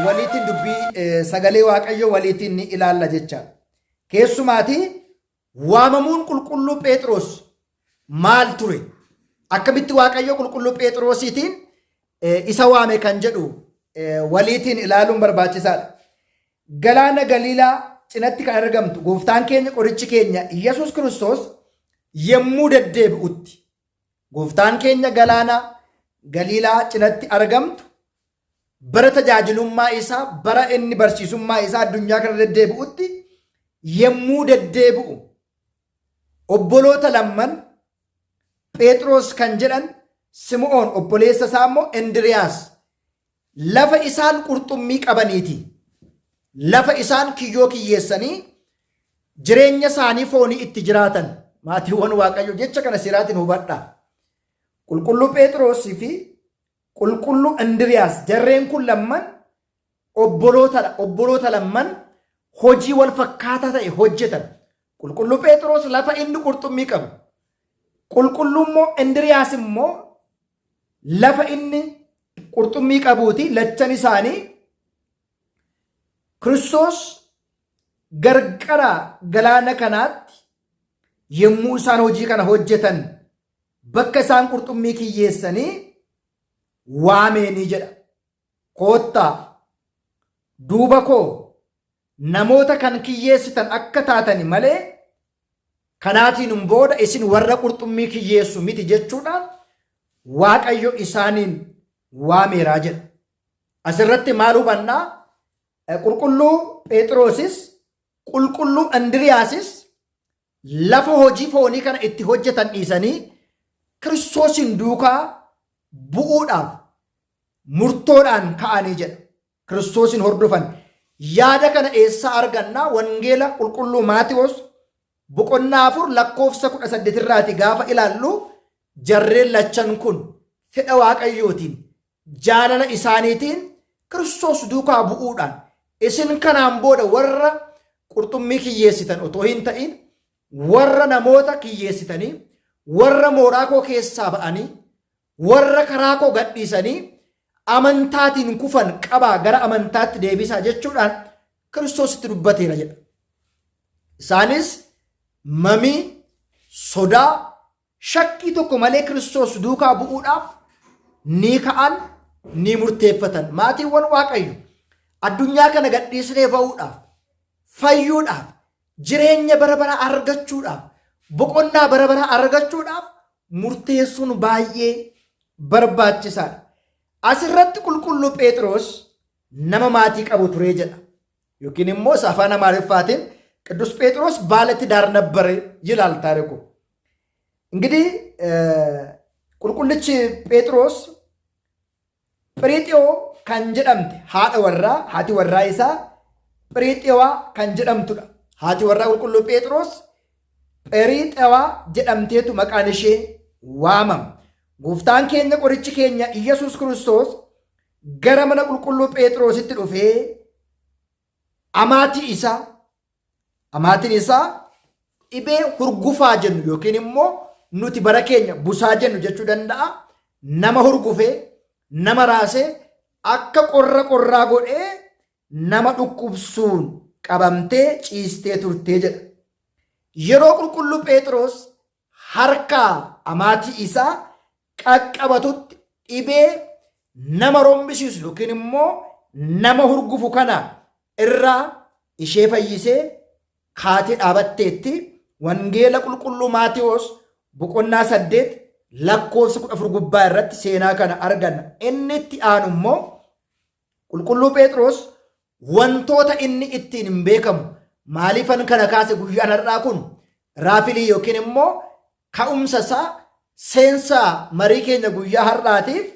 Waliitiin dubbii sagalee Waaqayyoo waliitiin ni ilaalla jecha. Keessumaatii waamamuun qulqulluu Phexros maal ture? Akkamitti Waaqayyo qulqulluu Phexrosiitiin isa waame kan jedhu waliitiin ilaaluun barbaachisaadha. Galaana Galiilaa cinatti kan argamtu gooftaan keenya qorichi keenya Yesuus Kiristoos yommuu deddeebi'utti gooftaan keenya galaana Galiilaa cinatti argamtu bara tajaajilummaa isaa bara inni barsiisummaa isaa addunyaa kana deddeebi'utti yommuu deddeebi'u obboloota lamman Phexros kan jedhan Simi'oon obboleessa isaa immoo Indiriyaas lafa isaan qurxummii qabaniiti. Lafa isaan kiyyoo kiyyeessanii jireenya isaanii foonii itti jiraatan maatiiwwan Waaqayyo jecha kana seeraatiin hubadhaa. Qulqulluu Phexrosii fi Qulqulluu Indiriyaas jarreen kun lamman obbolootadha. Obboloota lamman hojii wal fakkaataa ta'e hojjetan. Qulqulluu Phexros lafa inni qurxummii qabu. Qulqulluu immoo Indiriyaas immoo lafa inni qurxummii qabuuti lachan isaanii Kiristoos garqara galaana kanaatti yommuu isaan hojii kana hojjetan bakka isaan qurxummii kiyyeessanii waameenii jedha. Koottaa duuba koo namoota kan kiyyeessitan akka taatani malee kanaatiin booda isin warra qurxummii kiyyeessu miti jechuudhaan Waaqayyo isaaniin waameeraa jedha. Asirratti maal hubannaa? Qulqulluu Phexrosis, qulqulluu Indiriyaasis lafa hojii foonii kana itti hojjetan dhiisanii Kiristoosiin duukaa bu'uudhaaf murtoodhaan ka'anii jedha. Kiristoosiin hordofan. Yaada kana eessaa arganna? Wangeela qulqulluu Maatiwoos boqonnaa 4 lakkoofsa 18 irraati gaafa ilaallu jarreen lachan kun fedha Waaqayyootiin jaalala isaaniitiin Kiristoos duukaa bu'uudhaan isin kanaan booda warra qurxummii kiyyeessitan otoo hin ta'in warra namoota kiyyeessitanii warra mooraa koo keessaa ba'anii warra karaa koo gadhiisanii amantaatiin kufan qabaa gara amantaatti deebisaa jechuudhaan Kiristoositti dubbateera jedha. Isaanis mamii, sodaa, shakkii tokko malee Kiristoos duukaa bu'uudhaaf ni ka'an, ni murteeffatan. Maatiiwwan Waaqayyo addunyaa kana gadhiisnee ba'uudhaaf, fayyuudhaaf, jireenya bara baraa argachuudhaaf, boqonnaa bara baraa argachuudhaaf murteessuun baay'ee barbaachisaadha. Asirratti qulqulluu Phexros nama maatii qabu turee jedha. Yookiin immoo isa afaan Amaariffaatiin ቅዱስ ጴጥሮስ ባለትዳር ነበረ ይላል ታሪኩ። እንግዲህ qulqullichi Phexros Phiriixiyoo kan jedhamte haadha warraa haati warraa isaa Phiriixiyoo kan jedhamtudha. Haati warraa qulqulluu Phexros Phiriixewaa jedhamteetu maqaan ishee waamama. Gooftaan keenya qorichi keenya Iyyasuus Kiristoos gara mana qulqulluu Phexrositti dhufee amaatii isaa amaatiin isaa dhibee hurgufaa jennu yookiin immoo nuti bara keenya busaa jennu jechuu danda'a. Nama hurgufee nama raasee akka qorra qorraa godhee nama dhukkubsuun qabamtee ciistee turtee jedha. Yeroo qulqulluu Phexros harka amaatii isaa qaqqabatutti dhibee nama rombisiisu yookiin immoo nama hurgufu kana irraa ishee fayyisee kaatee dhaabatteetti. Wangeela qulqulluu Maatiyoos boqonnaa 8 lakkoofsa 14 gubbaa irratti seenaa kana arganna. Inni itti aanu immoo qulqulluu Phexros wantoota inni ittiin hin beekamu maaliifan kana kaase guyyaan har'aa kun raafilii yookiin immoo ka'umsa isaa seensa marii keenya guyyaa har'aatiif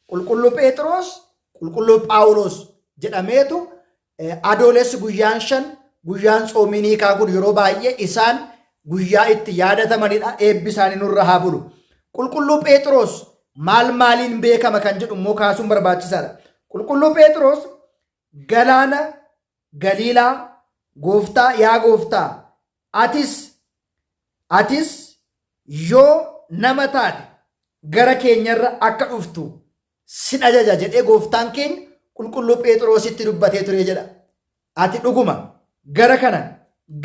qulqulluu Phexros qulqulluu Phaawulos jedhameetu adoolessi guyyaan 5 guyyaan tsoomii niikaa kun yeroo baay'ee isaan guyyaa itti yaadatamanidha. Eebbi isaanii nurra haa bulu. Qulqulluu Phexros maal maaliin beekama kan jedhu immoo kaasuun barbaachisaadha. Qulqulluu Phexros galaana Galiilaa gooftaa yaa gooftaa atis yoo nama taate gara keenyarra akka dhuftu sin ajaja jedhee gooftaan keenya Qulqulluu Pheexiroositti dubbatee ture jedha. Ati dhuguma gara kana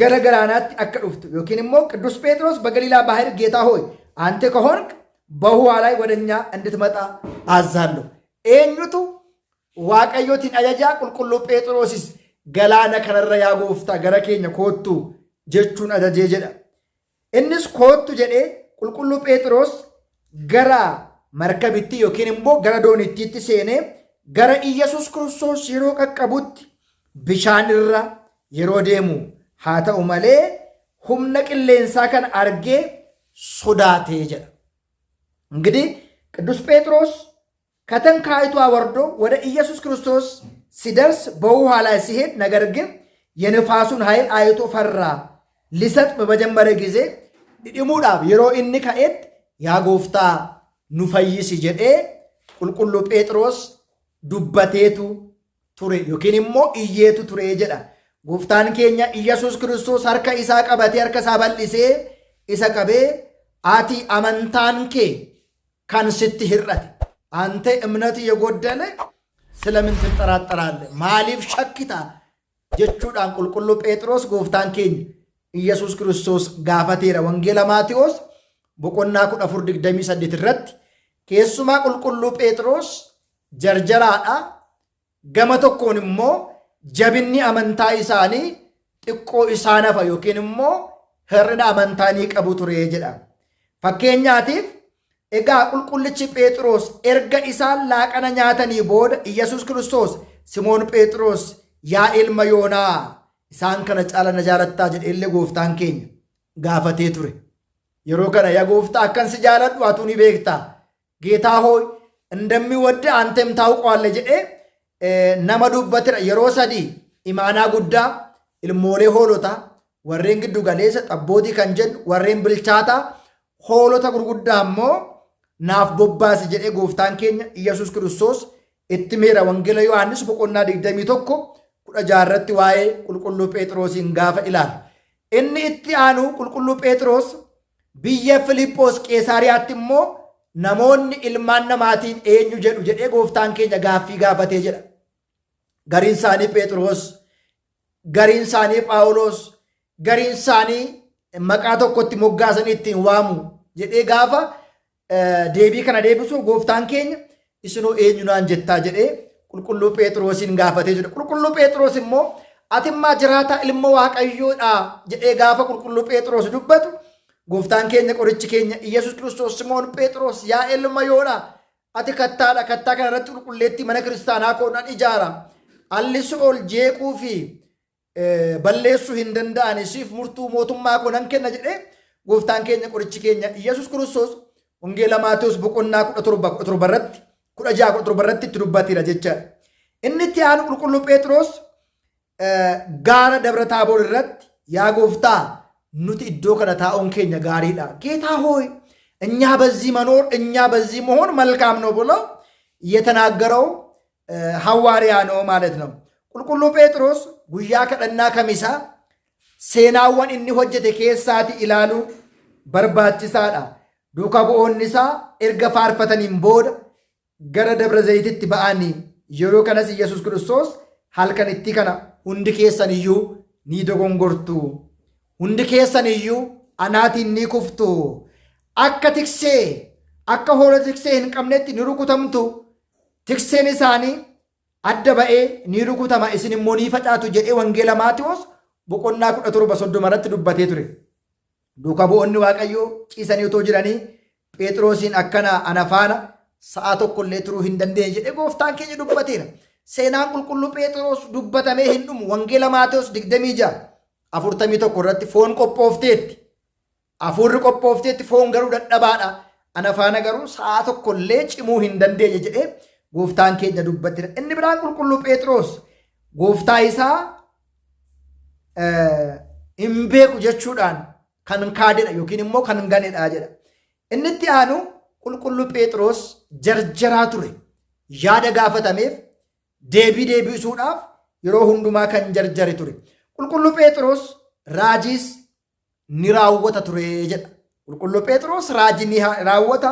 gara galaanaatti akka dhuftu yookiin immoo ቅዱስ ጴጥሮስ በገሊላ ባህር ጌታ ሆይ አንተ ከሆንክ በውኃ ላይ ወደ እኛ እንድትመጣ አዛለሁ። Eenyutu Waaqayyootiin ajajaa Qulqulluu Pheexroosis galaana kanarra yaa gooftaa gara keenya koottu jechuun ajajee jedha. Innis koottu jedhee Qulqulluu Pheexroos gara markabitti yookiin immoo gara doonittiitti seenee gara Iyyasuus Kiristoos yeroo qaqqabutti bishaan irra yeroo deemu haa ta'u malee humna qilleensaa kana argee sodaatee jedha. እንግዲህ ቅዱስ ጴጥሮስ ከታንኳይቷ ወርዶ ወደ ኢየሱስ ክርስቶስ ሲደርስ በውሃ ላይ ሲሄድ፣ ነገር ግን የንፋሱን ኃይል አይቶ ፈራ። ሊሰጥም በጀመረ ጊዜ dhidhimuudhaaf yeroo inni ka'etti yaa gooftaa nu fayyisi jedhee Qulqulluu Phexros dubbateetu ture yookiin immoo iyyeetu ture jedha. Gooftaan keenya Iyyasuus Kiristoos harka isaa qabatee harka isaa bal'isee isa qabee ati amantaan kee kan sitti hir'ate አንተ እምነት የጎደለ ስለምን ትጠራጠራለህ? Maaliif shakkita? Jechuudhaan Qulqulluu Phexros gooftaan keenya Iyyasuus Kiristoos gaafateera. Wangeela Maatiyoos boqonnaa 14:28 irratti keessumaa Qulqulluu Phexros jarjaraadha. Gama tokkoon immoo jabinni amantaa isaanii xiqqoo isaan hafa yookiin immoo hir'ina amantaa ni qabu ture jedha. Fakkeenyaatiif egaa Qulqullichi Phexros erga isaan laaqana nyaatanii booda Iyyasuus Kiristoos Simoon Phexros yaa ilma Yoonaa isaan kana caala na jaalattaa jedheellee gooftaan keenya gaafatee ture. Yeroo kana yaa gooftaa akkan si jaaladhu atuu ni beektaa. ጌታ ሆይ እንደምወድህ አንተም ታውቀዋለህ jedhee nama dubbatedha. Yeroo sadii imaanaa guddaa ilmoolee hoolotaa warreen giddu galeessa xabbootii kan jennu warreen bilchaataa hoolota gurguddaa immoo naaf bobbaasi jedhee gooftaan keenya Iyyasuus Kiristoos itti meera. Wangeela Yohaannis boqonnaa 21:16 irratti waa'ee Qulqulluu Phexrosiin gaafa ilaalu. Inni itti aanu Qulqulluu Phexros biyya Filiiphoos Qeesaariyaatti immoo namoonni ilmaan namaatiin eenyu jedhu jedhee gooftaan keenya gaaffii gaafatee jedha. Gariin isaanii Phexros, gariin isaanii Phaawulos, gariin isaanii maqaa tokkotti moggaasanii ittiin waamu jedhee gaafa deebii kana deebisu gooftaan keenya isinoo eenyu naan jettaa jedhee Qulqulluu Phexrosiin gaafatee jira. Qulqulluu Phexros immoo atimmaa jiraataa ilma Waaqayyoodha jedhee gaafa Qulqulluu Phexros dubbatu gooftaan keenya qorichi keenya Iyyasuus Kiristoos Simoon Phexros yaa ilma Yoonaa ati kattaadha, kattaa kana irratti qulqulleettii mana kiristaanaa koo nan ijaara, alli si'ool jeequu fi balleessuu hin danda'an, siif murtuu mootummaa koo nan kenna jedhee gooftaan keenya qorichi keenya Iyyasuus Kiristoos Wangeela Maatewos boqonnaa 17:17 irratti 16:17 irratti itti dubbateera jechaadha. Inni itti aanu Qulqulluu Phexros gaara Dabra Taaboor irratti yaa gooftaa nuti iddoo kana taa'uun keenya gaariidha. ጌታ ሆይ እኛ በዚህ መኖር እኛ በዚህ መሆን መልካም ነው ብሎ የተናገረው ሐዋርያ ነው ማለት ነው። Qulqulluu Phexros guyyaa kadhannaa kamisaa seenaawwan inni hojjete keessaati ilaaluu barbaachisaadha. Duuka bu'oonni isaa erga faarfataniin booda gara Dabra Zayititti ba'anii yeroo kanas Iyyasuus Kiristoos halkanitti kana hundi keessan iyyuu ni dogongortu. Hundi keessan iyyuu anaatiin ni kuftu. Akka tiksee akka hoolaa tiksee hin qabnetti ni rukutamtu. Tikseen isaanii adda ba'ee ni rukutama, isin immoo ni facaatu jedhee Wangeela Maatiyoos boqonnaa 17:30 irratti dubbatee ture. Duuka bu'oonni Waaqayyoo ciisanii otoo jiranii Phexrosiin akkana ana faana sa'a tokko illee turuu hin dandeenye jedhee gooftaan keenya dubbateera. Seenaan Qulqulluu Phexros dubbatamee hin dhumu. Wangeela Maatiyoos 26:41 irratti foon qophoofteetti. Hafuurri qophoofteetti, foon garuu dadhabaadha. Ana faana garuu sa'a tokko illee cimuu hin dandeenye jedhee gooftaan keenya dubbateera. Inni biraan Qulqulluu Phexros gooftaa isaa hin beeku jechuudhaan kan kaadedha yookiin immoo kan ganedha jedha. Inni itti aanu Qulqulluu Phexros jarjaraa ture. Yaada gaafatameef deebii deebisuudhaaf yeroo hundumaa kan jarjare ture. Qulqulluu Phexros raajiis ni raawwata ture jedha. Qulqulluu Phexros raajii ni raawwata,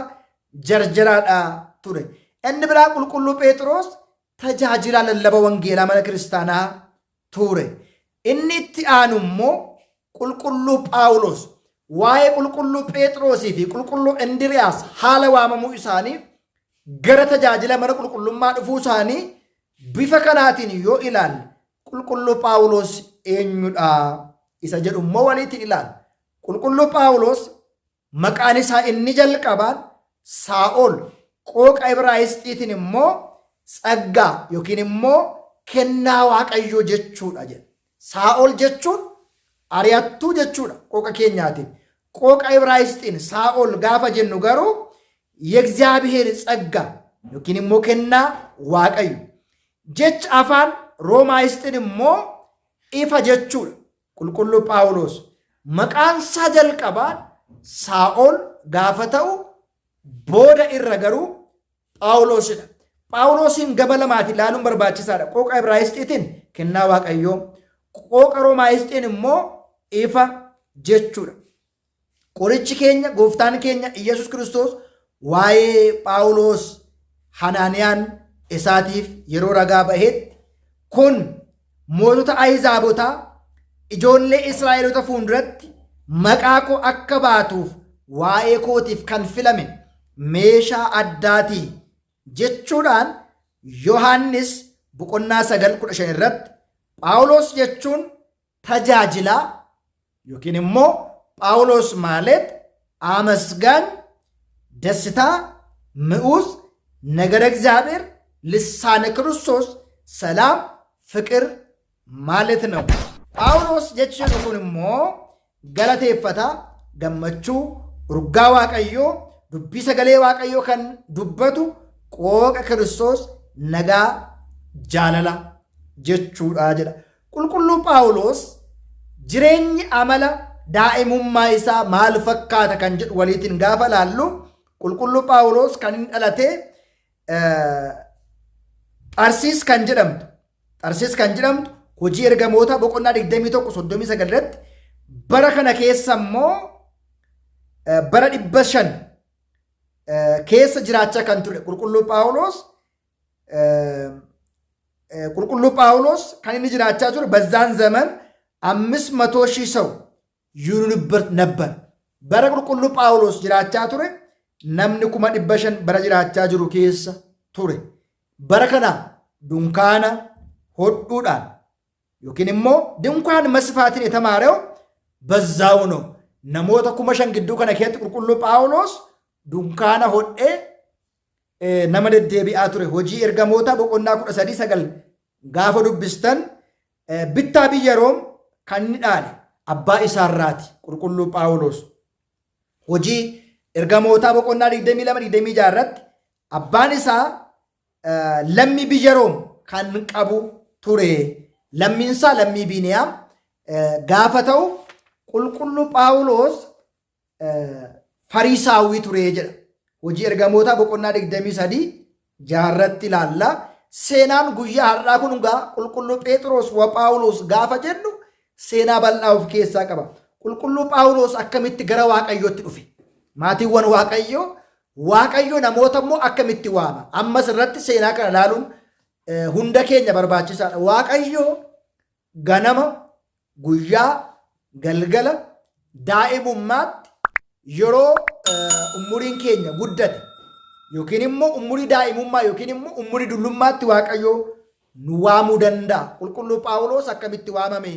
jarjaraadha ture. Inni biraa Qulqulluu Phexros tajaajilaa lallaba wangeelaa mana kiristaanaa ture. Inni itti aanu immoo Qulqulluu Phaawulos. Waa'ee Qulqulluu Pheexroosii fi Qulqulluu Indiriyaas haala waamamuu isaanii gara tajaajila mana qulqullummaa dhufuu isaanii bifa kanaatiin yoo ilaalle Qulqulluu Phaawulos eenyudha isa jedhu immoo waliitiin ilaalla. Qulqulluu Phaawulos Maqaan isaa inni jalqabaan Saa'ol, qooqa Ibraayisxiitiin immoo tsaggaa yookiin immoo kennaa Waaqayyoo jechuudha jedha. Saa'ol jechuun ari'attuu jechuudha qooqa keenyaatiin. Qooqa Ibraayisxiin Saa'ol gaafa jennu garuu የእግዚአብሔር ጸጋ yookiin immoo kennaa Waaqayyo. Jecha afaan Roomaayisxiin immoo ifa jechuudha. Qulqulluu Phaawulos maqaan isaa jalqabaan Saa'ol gaafa ta'u booda irra garuu Phaawulosidha. Phaawulosiin gama lamaatiin ilaaluun barbaachisaadha. Qooqa Ibraayisxiitiin kennaa Waaqayyoo, qooqa Roomaayisxiin immoo ifa jechuudha. Qorichi keenya gooftaan keenya Iyyasuus Kiristoos waa'ee Phaawulos Hanaaniyaan isaatiif yeroo ragaa bahetti kun mootota Ahizaabotaa ijoollee Israa'eloota fuulduratti maqaa koo akka baatuuf waa'ee kootiif kan filame meeshaa addaatii jechuudhaan Yohaannis boqonnaa 9:15 irratti Phaawulos jechuun tajaajilaa yookiin immoo Phaawulos maalet አመስጋኝ ደስታ ምዑዝ ነገረ እግዚአብሔር ልሳነ ክርስቶስ ሰላም ፍቅር ማለት ነው። Phaawulos jechi jedhu kun immoo galateeffataa, gammachuu, urgaa Waaqayyoo, dubbii sagalee Waaqayyoo kan dubbatu qooqa Kiristoos nagaa jaalala jechuudha jedha. Qulqulluu Phaawulos jireenyi amala daa'imummaa isaa maal fakkaata kan jedhu waliitiin gaafa laallu Qulqulluu Phaawulos kan inni dhalate Xarsiis kan jedhamtu Xarsiis kan jedhamtu hojii ergamoota boqonnaa 21 39 irratti bara kana keessa immoo bara 500 keessa jiraachaa kan ture Qulqulluu Phaawulos. Qulqulluu Phaawulos kan inni jiraachaa ture በዛን ዘመን 500,000 ሰው ይኖርበት ነበር። Bara Qulqulluu Phaawulos jiraachaa ture namni 500,000 bara jiraachaa jiru keessa ture. Bara kana dunkaana hodhuudhaan yookiin immoo ድንኳን መስፋትን የተማረው በዛው ነው። Namoota 5,000 gidduu kana keessatti Qulqulluu Phaawulos dunkaana hodhee nama deddeebi'aa ture. Hojii ergamoota boqonnaa 13:9 gaafa dubbistan bittaa biyya Room kan inni dhaale abbaa isaarraati Qulqulluu Phaawulos. Hojii ergamootaa boqonnaa 22 26 irratti abbaan isaa lammii biyya Room kan qabu ture. Lammiinsaa lammii Biiniyaam gaafa ta'u Qulqulluu Phaawulos Fariisaawwii ture jedha. Hojii ergamootaa boqonnaa 23 jaarratti ilaalla. Seenaan guyyaa har'aa kun egaa Qulqulluu Phexros wa Phaawulos gaafa jennu seenaa bal'aa of keessaa qaba. Qulqulluu Phaawulos akkamitti gara Waaqayyootti dhufe? Maatiiwwan Waaqayyoo, Waaqayyo namoota immoo akkamitti waama? Ammas irratti seenaa kana ilaaluun hunda keenya barbaachisaadha. Waaqayyo ganama, guyyaa, galgala, daa'imummaatti yeroo umuriin keenya guddate yookiin immoo umurii daa'imummaa yookiin immoo umurii dullummaatti Waaqayyo nu waamuu danda'a. Qulqulluu Phaawulos akkamitti waamame?